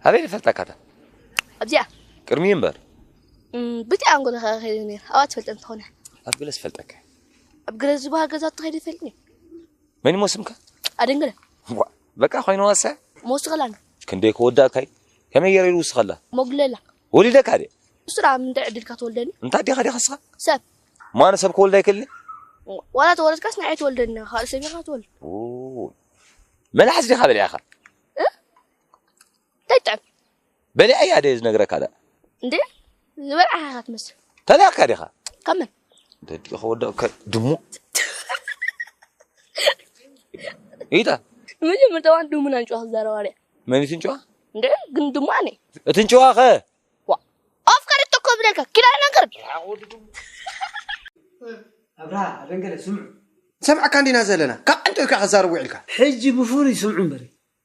ኣበይ ዝፈልጠካ እታ? ኣብዚኣ። ቅድሚ እምበር። እም፣ ብቲ ኣንጎሎ ከ ከይደ ነይር ኣብኣ ትፈልጠ እንተኾነ። ኣብ ገለ ዝፈልጠካ። ኣብ ገለ ዝበሃ ገዛ ተኸይደ ይፈልጥኒ። መን ይሞ ስምካ? ኣደንገለ። ዋ፣ በቃ ኮይኑ ዋሳ። ሞስኸላን። ክንደይ ከወዳእካይ? ከመይ ገይረ ይውስኸላ? ሞግለላ። ወሊደካ ድየ? ንሱ ደኣ ምንታይ ዕድልካ ትወልደኒ? እንታ ኣዴኻ ዲኻ ንስኻ? ሰብ። ማነ ሰብ ክወልድ ኣይክእልን? ዋላ ተወለድካስ ንዓይ ትወልደኒ፣ ካልእ ሰብ ኢኻ ትወልድ። ኡ፣ መላሓስ ዲኻ በሊዕኻ? እ? እንታይ ጥዕም? በሊዐያ ድየ ዝነግረካ ደኣ? እንዴ? ዝበልዓኻ ኢኻ ትመስል። ተላእካ ዲኻ? ካብ መን? ደዲኡ ከወደቕካ ድሙ። ኢታ? መጀመርታ ዋን ድሙን ኣንጭዋ ክዛረባ ሪኣ። መን እዩ ትንጭዋ? እንዴ? ግን ድሙ ኣነ። እትንጭዋ ኸ? ዋ ኣፍቃሪ ተኮ ብለካ ኪዳ ነገር ኣብርሃ ኣደንገለ ስምዑ ሰምዓካ እንዲና ዘለና ካብ ዕንጦይካ ከዛርብ ውዒልካ ሕጂ ብፍሩይ ስምዑ እምበሪ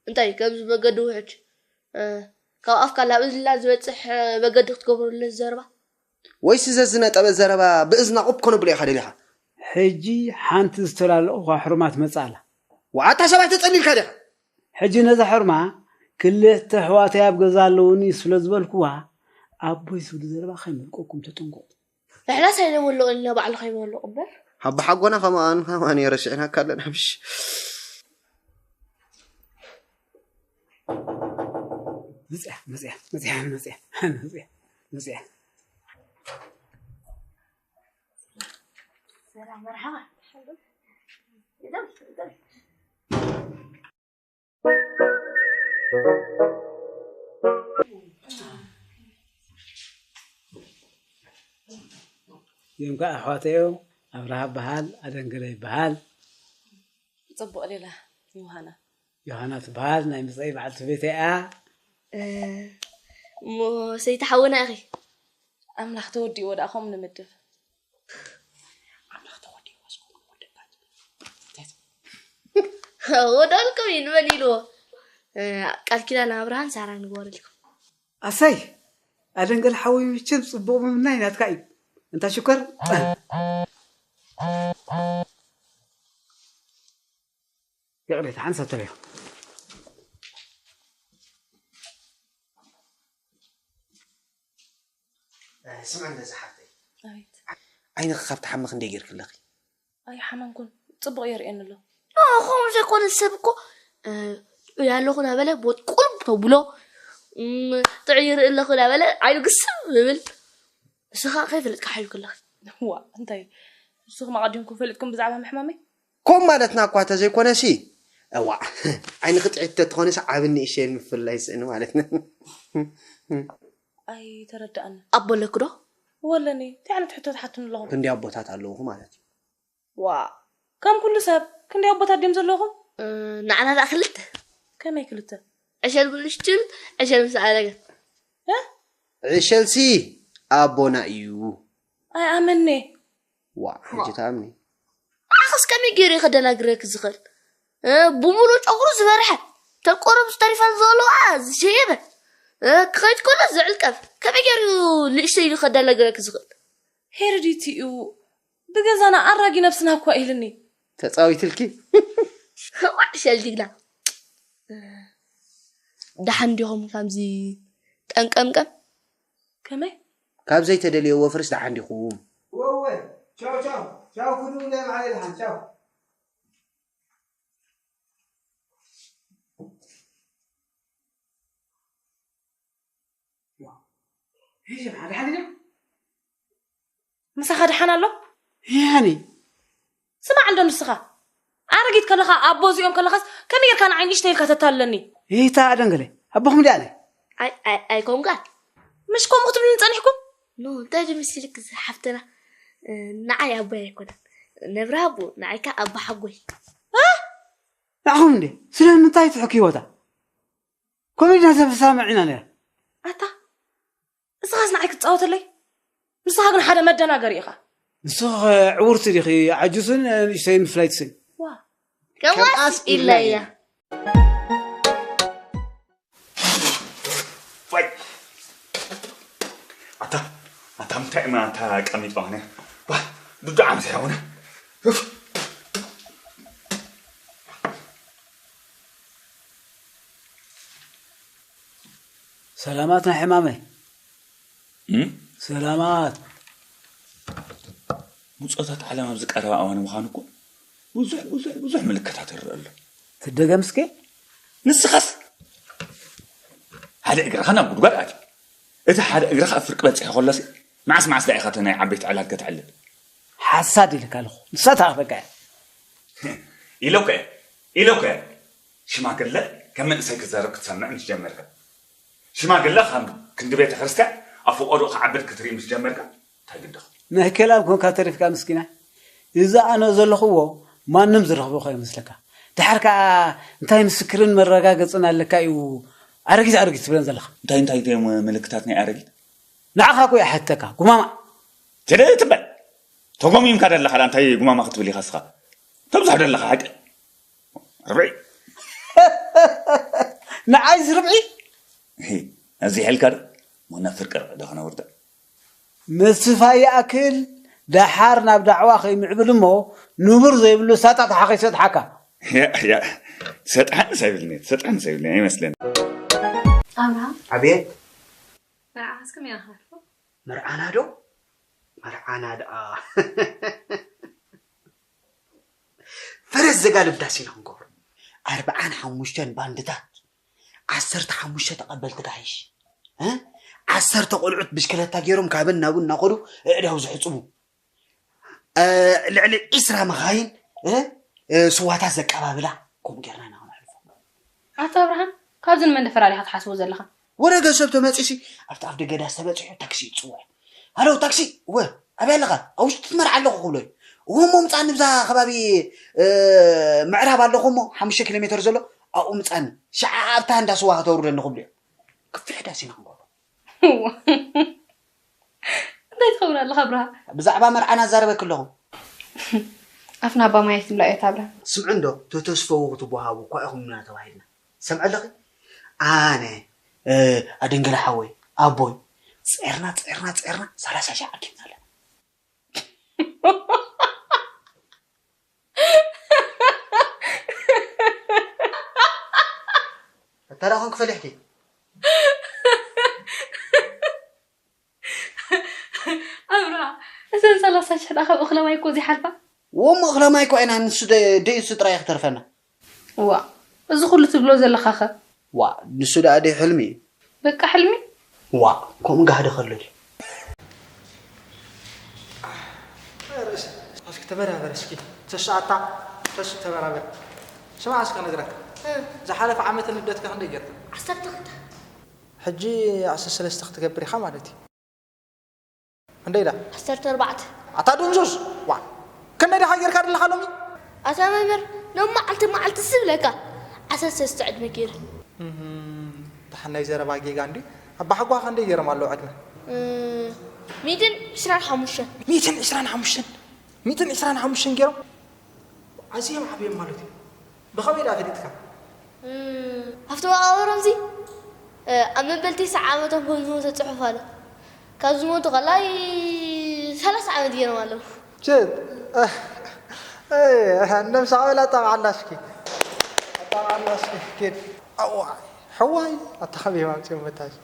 እንታይ ከምዚ በገዲ ውሕጅ እ፣ ካብ ኣፍካ ላብ እዝንላ ዝበፅሕ እ፣ በገዲ ክትገብረሉ ዘረባ ወይስ ዘዝነጠበ ዘረባ ብእዝና ቁብ ከነብሎ ኢኻ ደሊኻ ሕጂ ሓንቲ ዝተላለኹ ሕሩማት መጻ ኣላ ዋዓታ ሰባት ተጸሊልካ ዲኻ ሕጂ ነዛ ሕርማ ክልተ ኣሕዋተይ ኣብ ገዛ ኣለውኒ ስለ ዝበልክዋ ኣቦይ ዝብሉ ዘረባ ከይመልቀኩም ተጠንቀቑ። ርሕላስ ኣይነበለቑን ኢልና ባዕሉ ከይበለቑ እምበር። ኣቦሓጎና ከማን ከማን ረሲዕናካ ኣለና ምሽ። መፅያ መፅያ መፅያ መፅያ መፅያ መፅያ ሰላም መርሓባ። እዚኦም ከዓ ኣሕዋተይ እዮም። ኣብርሃ ይበሃል፣ ኣደንገለ ይበሃል። ፅቡቕ ሌላ ዮሃና። ዮሃና ትበሃል፣ ናይ ምፀይ በዓልቲ ቤተይ እያ። እሞ ሰይቲ ሓውና ኢኺ። ኣምላኽ ተወዲእዎ ደኣ ከምኡ ንምድብ። ኣምላኽ ተወዲእዎ እስኮ ወደባት ወደልኩም እዩ ንበል ኢልዎ ቃል ኪዳን ኣብርሃን ሳራን ንግበረልኩም ኣሰይ ኣደንገል ሓወይ መቸም ፅቡቕ ምምናይ ናትካ እዩ እንታ ሽኮር ይቕሬታ ሓንሳብ ተሪኹ ስምዕኒ ዝሓፍተይ ኣቤት ዓይንኺ ካብ ትሓሚ ክንደይ ጌርኪ ኣለኺ? ኣይሓመንኩን ፅቡቕ የርእየኒ ኣሎ ከምኡ ዘይኮነ ሰብ እኮ ጥዑይ ኣለኹ እናበለ ቦት ቁልም ተብሎ ጥዑይ ይርኢ ኣለኹ እናበለ ዓይኑ ግስም ይብል ንስኻ ከይፈለጥካ ሓይሉ ከለኻ ዋ እንታይ ንስኹም ኣቐዲምኩም ፈሊጥኩም ብዛዕባ ምሕማመይ ከምኡ ማለትና እኳ ተዘይኮነሲ እዋእ ዓይንኺ ጥዕይቲ ተትኾንስ ዓብን ንእሸይን ምፍልላይ ስእኒ ማለት ኣይተረድኣንን። ኣቦ ኣለኪ ዶ? እወ ኣለኒ። እንታይ ዓይነት ሕቶ ትሓቱኒ ኣለኹም? ክንደይ ኣቦታት ኣለውኺ ማለት እዩ። ዋእ ከም ኩሉ ሰብ ክንደይ ኣቦታት ድዮም ዘለውኹም? ንዓና ደኣ ክልተ። ከመይ ክልተ? ዕሸል ብንእሽቱን ዕሸል ምስ ኣረገት። ዕሸልሲ ኣቦና እዩ። ኣይኣመንን'የ። ዋእ ሕጂ ትኣምኒ። ንዓኽስ ከመይ ገይሩ እዩ ከደናግረኪ ዝኽእል? ብሙሉእ ጨጉሩ ዝበርሐ፣ ተቆረብ ዝተሪፋን ዘለዋ ዝሸየበ፣ ክኸይድ ከሎ ዝዕልቀፍ፣ ከመይ ገይሩ እዩ ንእሽተይ ኢሉ ከደናግረኪ ዝኽእል? ሄሪዲቲ እዩ። ብገዛና ኣራጊ ነብስና እኳ ኢልኒ። ተጻዊትልኪ። ዋዕ ሸልዲግላ። ደሓን ዲኹም ከምዚ ጠንቀምቀም? ከመይ? ካብ ዘይተደልዮ ወፍርስ ደሓን ዲኹም? ወወ ቻው ቻው ቻው ኩሉ ብለ ማዕረ ደሓን ቻው። ምሳኻ ደሓን ኣሎ? ያኒ ስማዕ እንዶ ንስኻ ኣረጊት ከለኻ ኣቦ እዚኦም ከለኻስ ከመይ ጌርካ ንዓይ ንእሽተይ ኢልካ ተታልለኒ? ይታ ኣደንገለ ኣቦኹም ድኣ ኣነ ኣይ ኣይ ኣይኮንካ ምሽ ከምኡ ክትብልኒ ጸኒሕኩም? ኖ እንታይ ዶ መሲልክ ሓፍትና ንዓይ ኣቦይ ኣይኮነን ነብራ ኣቦ ንዓይካ ኣቦ ሓጎይ ንዓኹም እንዴ ስለምንታይ ትሕክይዎ እታ ኮሜድና ሰብ ሳምዕ ኢና ነረ ኣታ እስኻስ ንዓይ ክትጻወተለይ ንስኻ ግን ሓደ መደናገሪ ኢኻ ንስኺ ዕውርቲ ዲኺ ዓጁስን ንእሽተይን ብፍላይ ትስን ዋ ከማስ ኢላያ ዋይ ኣታ ኣታ ምንታይ ኢና ኣታ ቀሚጦ ሆነ ዋ ዱዳ ዓምስ ሆነ ሰላማት ናይ ሕማመይ። እም? ሰላማት። ምጾታት ዓለም ኣብዚ ቀረባ እዋን ምዃኑ እኮ ብዙሕ ብዙሕ ብዙሕ ምልክታት ይረአ ኣሎ። ትደገም እስኪ። ንስኻስ ሓደ እግርኻ ናብ ጉድጓድ ኣትዩ፣ እቲ ሓደ እግርኻ ኣብ ፍርቂ በፂሑ ከሎሲ፣ መዓስ መዓስ ዳ ኢኻ እቲ ናይ ዓበይቲ ዕላል ከተዕልል? ሓሳድ ኢልካ ኣለኹ። ንሳ ተኣኽበካ እያ። ኢለውከ እየ፣ ኢለውከ እየ። ሽማግለ ከም መንእሰይ ክዛረብ ክትሰምዕ ምስ ጀመርካ፣ ሽማግለ ከም ክንዲ ቤተ ክርስቲያን ኣብ ፈቆዶ ክዓብድ ክትርኢ ምስ ጀመርካ እንታይ ግድኻ? መህከላም ኮንካ ተሪፍካ ምስኪና። እዚ ኣነ ዘለኽዎ ማንም ዝረኽቦ ከይመስለካ። ድሓር ከኣ እንታይ ምስክርን መረጋገጽን ኣለካ እዩ ኣረጊት ኣረጊት ትብለን ዘለኻ? እንታይ እንታይ እዮም ምልክታት ናይ ኣረጊት? ንዓኻ እኮ ይሓተካ ጉማማ። ትደ ትበል። ተጎሚምካ ደለኻ ዳ እንታይ ጉማማ ክትብል ኢኻ እስኻ? ተብዝሖ ደለኻ ሓቂ። ርብዒ። ንዓይ ዝርብዒ እዚ ሐልካ ዶ? መናፍር ቅርዕ ዶ ከነውርዳ? ምስፋይ ይኣክል ደሓር ናብ ዳዕዋ ከይምዕብል እሞ ንቡር ዘይብሉ ሳጣ ተሓኺሶ ተሓካ። ሰጥሓንስ ኣይብልኒ፣ ሰጥሓንስ ኣይብልኒ ኣይመስለኒ። ኣብርሃም ኣቤት። መርዓኻስ ከመይ ኢኻ ክትሓልፎ? መርዓና ዶ? መርዓና ደኣ ፈረስ ዘጋልብ ዳስ ኢና ክንገብሮ። ኣርብዓን ሓሙሽተን ባንድታት፣ ዓሰርተ ሓሙሽተ ተቐበልቲ ጋይሽ፣ እ? ዓሰርተ ቆልዑት ብሽክለታ ገይሮም ካብን ናብን እናኸዱ ኣእዳው ዝሕፅቡ፣ እ፣ ልዕሊ ዒስራ መኻይን፣ እ፣ እ፣ ስዋታት ዘቀባብላ፣ ከምኡ ጌርና ኢና ክነሕልፎ። ኣቶ ኣብርሃም፣ ካብዚ ንመን ደፈራሪኻ ትሓስቦ ዘለኻ? ወረ ገንዘብ ተመጺሲ ኣብቲ ኣፍ ደገ ዳስ ተበጺሑ ታክሲ ይጽውዕ። ሃሎ ታክሲ፣ ወ፣ ኣበይ ኣለኻ? ኣብ ውሽጢ ትመርዓ ኣለኹ ክብሎ እዩ። እዎ እሞ ምጻኒ ብዛ ከባቢ፣ እ፣ ምዕራብ ኣለኹ እሞ ሓሙሽተ ኪሎ ሜትር ዘሎ ኣብኡ ምጻኒ። ሽዓ ኣብታ እንዳ ስዋ ከተውርደኒ ክብሎ እዩ። ክፍሕ ዳስ ኢና ክንገብሮ። እንታይ ትኸውን ኣለኻ ኣብርሃ? ብዛዕባ መርዓና ኣዛረበኪ ኣለኹ። ኣፍና ኣባ ማየት ትብላ እያ ኣብርሃ። ስምዒ እንዶ ተተስፈዉ ክትወሃቡ እኳ ኢኹምና ተባሂልና። ሰምዐ ኣለኺ? ኣነ፣ እ፣ ኣደንገለ ሓወይ፣ ኣቦይ፣ ጸርና ጸርና ጸርና ሰላሳ ሺሕ ኣኪብና ኣለና። እታ ደኣ ኮንክ ፈሊሕኪ። ኣብርሃ፣ እዘን ሰላሳ ሽሕ ደኣ ካብ እኽለ ማይ እኮ ዘይሓልፋ። ወሞ እኽለ ማይ እኮ ኢና ንሱ ደ- ደይሱ ጥራይ ክትተርፈና። ዋ፣ እዚ ኩሉ ትብሎ ዘለኻኸ? ዋ፣ ንሱ ደኣ ደይ ሕልሚ እዩ። በቃ ሕልሚ? ዋ፣ ከምኡ ጋህዲ ከሎ ድዩ? እስኪ ተበራበር እስኪ። ተስኣታ፣ ተስ ተበራበር። ስማዕ እስኪ ክነግረካ። ዝሓለፈ ዓመት ንልደትካ ክንደይ ጌርካ? ዓሰርተ ክልተ። ሕጂ ዓሰርተ ሰለስተ ክትገብር ኢኻ ማለት እዩ። ክንደይ ኢላ? ዓሰርተ ኣርባዕተ። ኣታ ድንዙዝ! ዋ! ክንደይ ዲኻ ጌርካ ዘለኻ ሎሚ? ኣታ መምህር፣ ሎም መዓልቲ መዓልቲ ዝብለካ ዓሰርተ ሰለስተ ዕድመ ገይረ። እህም፣ ደሓን ናይ ዘረባ ጌጋ እንድዩ። ኣባሓጎኻ ክንደይ ገይሮም ኣለዉ ዕድመ? እ፣ ሚእትን ዕስራን ሓሙሽተን። ሚእትን ዕስራን ሓሙሽተን? ሚእትን ዕስራን ሓሙሽተን ገይሮም? ኣዝዮም ዓብዮም ማለት እዩ። ብኸመይ ደኣ ፈሊጥካ? ኣብቲ መቓብሮምዚ ኣብ መበል ተስዓ ዓመቶም ከም ዝሞተ ፅሑፍ ኣሎ። ካብ ዝሞቱ ከላይ ሰላሳ ዓመት ገይሮም ኣለዉ። ችት ነብሲ ኣበላ ኣጣብዓላ እስኪ ኣጣብዓላ እስኪ ኪድ ኣዋይ ሕዋይ ኣታ ከመይ ኣምፅኦም በታች